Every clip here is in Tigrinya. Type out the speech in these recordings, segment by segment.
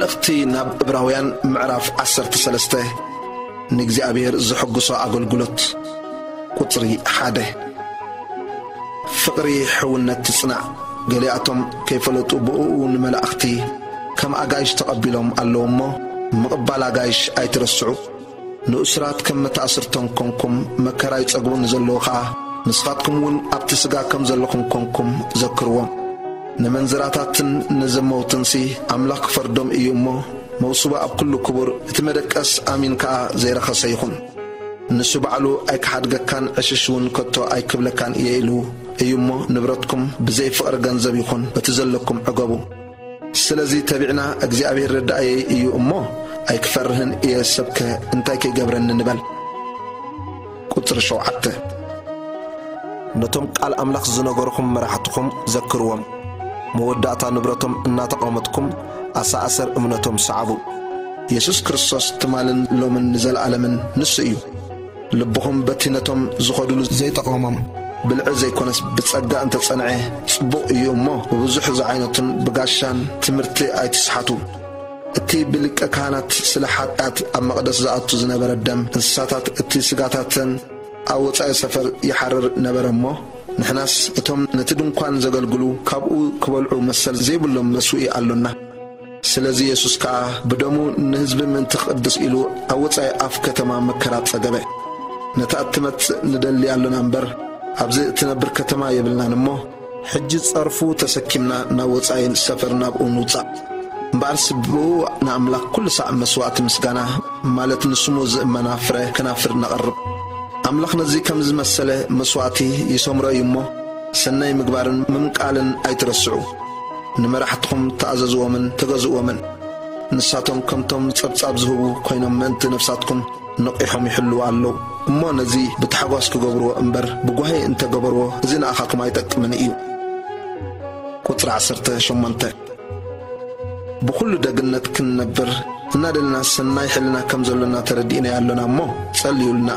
መልእኽቲ ናብ ዕብራውያን ምዕራፍ ዓሰርተ ሰለስተ። ንእግዚኣብሔር ዘሐጉሶ ኣገልግሎት። ቁጽሪ ሓደ። ፍቕሪ ሕውነት ትጽናዕ። ገሊኣቶም ከይፈለጡ ብእኡ ንመላእኽቲ ከም ኣጋይሽ ተቐቢሎም ኣለዉ እሞ፣ ምቕባል ኣጋይሽ ኣይትረስዑ። ንእሱራት ከም መታእስርቶም ኮንኩም፣ መከራ ይጸግቡ ንዘለዉ ኸኣ፣ ንስኻትኩም እውን ኣብቲ ስጋ ከም ዘለኹም ኮንኩም ዘክርዎም። ነመንዝራታትን ንዘመውትንሲ ኣምላኽ ክፈርዶም እዩ እሞ፣ መውስቦ ኣብ ኩሉ ክቡር፣ እቲ መደቀስ ኣሚን ከኣ ዘይረኸሰ ይኹን። ንሱ ባዕሉ ኣይክሓድገካን ዕሽሽ እውን ከቶ ኣይክብለካን እየ ኢሉ እዩ እሞ፣ ንብረትኩም ብዘይ ፍቕሪ ገንዘብ ይኹን በቲ ዘለኩም ዕገቡ። ስለዚ ተቢዕና እግዚኣብሔር ረዳእየይ እዩ እሞ ኣይክፈርህን እየ፣ ሰብከ እንታይ ከይገብረኒ ንበል። ቁጽሪ ሸውዓተ። ነቶም ቃል ኣምላኽ ዝነገርኹም መራሕትኹም ዘክርዎም። መወዳእታ ንብረቶም እናተቓወመትኩም ኣሰኣሰር እምነቶም ሰዓቡ። የሱስ ክርስቶስ ትማልን ሎምን ንዘለኣለምን ንሱ እዩ። ልብኹም በቲ ነቶም ዝኸዱሉ ዘይጠቐሞም ብልዒ ዘይኮነስ ብጸጋ እንተጸንዐ ጽቡቕ እዩ እሞ፣ ብብዙሕ ዝዓይነቱን ብጋሻን ትምህርቲ ኣይትስሓቱ። እቲ ብሊቀ ካህናት ስለ ሓጢኣት ኣብ መቕደስ ዝኣቱ ዝነበረ ደም እንስሳታት እቲ ስጋታተን ኣብ ወጻኢ ሰፈር ይሓርር ነበረ እሞ፣ ንሕናስ እቶም ነቲ ድንኳን ዘገልግሉ ካብኡ ክበልዑ መሰል ዘይብሎም መስውኢ ኣሎና። ስለዚ የሱስ ከኣ ብደሙ ንህዝቢ ምእንቲ ክቕድስ ኢሉ ኣብ ወጻኢ ኣፍ ከተማ መከራ ጸገበ። ነታ እትመጽእ ንደሊ ኣሎና እምበር፣ ኣብዚ እትነብር ከተማ የብልናን እሞ፣ ሕጂ ጸርፉ ተሰኪምና ናብ ወጻኢ ሰፈር ናብኡ ንውጻእ። እምበኣርስ ብኡ ንኣምላኽ ኩሉ ሳዕ መስዋእቲ ምስጋና፣ ማለት ንስሙ ዝእመና ፍረ ክናፍር ነቐርብ። ኣምላኽ ነዚ ከም ዝመሰለ መስዋእቲ ይሰምሮ እዩ እሞ፣ ሰናይ ምግባርን ምምቃልን ኣይትረስዑ። ንመራሕትኹም ተኣዘዝዎምን ተገዝእዎምን። ንሳቶም ከምቶም ጸብጻብ ዝህቡ ኮይኖም ምእንቲ ነፍሳትኩም ነቒሖም ይሕልዉ ኣለዉ። እሞ ነዚ ብታሕጓስ ክገብርዎ እምበር ብጓሂ እንተገበርዎ፣ እዚ ንኣኻትኩም ኣይጠቅምን እዩ። ቁጽሪ ዓሰርተ ሸሞንተ። ብኹሉ ደግነት ክንነብር እናደልና ሰናይ ሕልና ከም ዘሎና ተረዲእናዮ ኣሎና እሞ ጸልዩልና።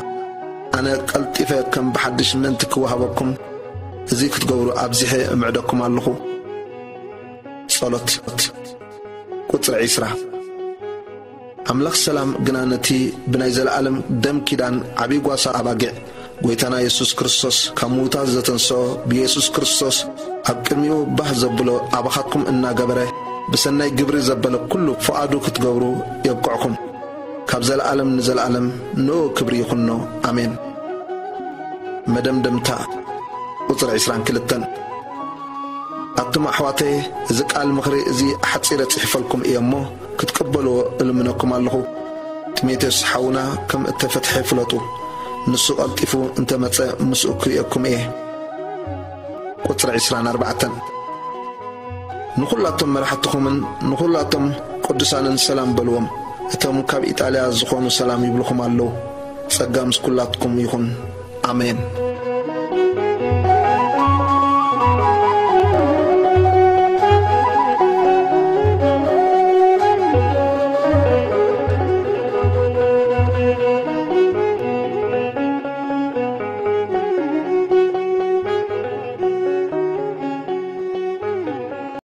ኣነ ቀልጢፈ ከም ብሓድሽ ምእንቲ ክወሃበኩም እዚ ክትገብሩ ኣብዚሐ እምዕደኩም ኣለኹ። ጸሎት። ቁጽሪ ዒስራ። ኣምላኽ ሰላም ግና ነቲ ብናይ ዘለኣለም ደም ኪዳን ዓብዪ ጓሳ ኣባጊዕ ጐይታና የሱስ ክርስቶስ ካብ ምዉታት ዘተንስኦ ብየሱስ ክርስቶስ ኣብ ቅድሚኡ ባህ ዘብሎ ኣባኻትኩም እናገበረ ብሰናይ ግብሪ ዘበለ ኩሉ ፍቓዱ ክትገብሩ የብቅዕኩም። ካብ ዘለኣለም ንዘለኣለም ንኡ ክብሪ ይኹኖ። ኣሜን። መደምደምታ። ቁጽሪ ዒስራን ክልተን። ኣቱም ኣሕዋተየ፣ እዚ ቃል ምኽሪ እዚ ኣሕጺረ ጽሒፈልኩም እየ እሞ፣ ክትቅበልዎ እልምነኩም ኣለኹ። ጢሞቴዎስ ሓውና ከም እተፈትሐ ፍለጡ። ንሱ ቀልጢፉ እንተ መጸ፣ ምስኡ ክርእየኩም እየ። ቁጽሪ ዒስራን ኣርባዕተን። ንኹላቶም መራሕትኹምን ንኹላቶም ቅዱሳንን ሰላም በልዎም። እቶም ካብ ኢጣልያ ዝኾኑ ሰላም ይብልኹም ኣለዉ። ጸጋ ምስ ኩላትኩም ይኹን። ኣሜን።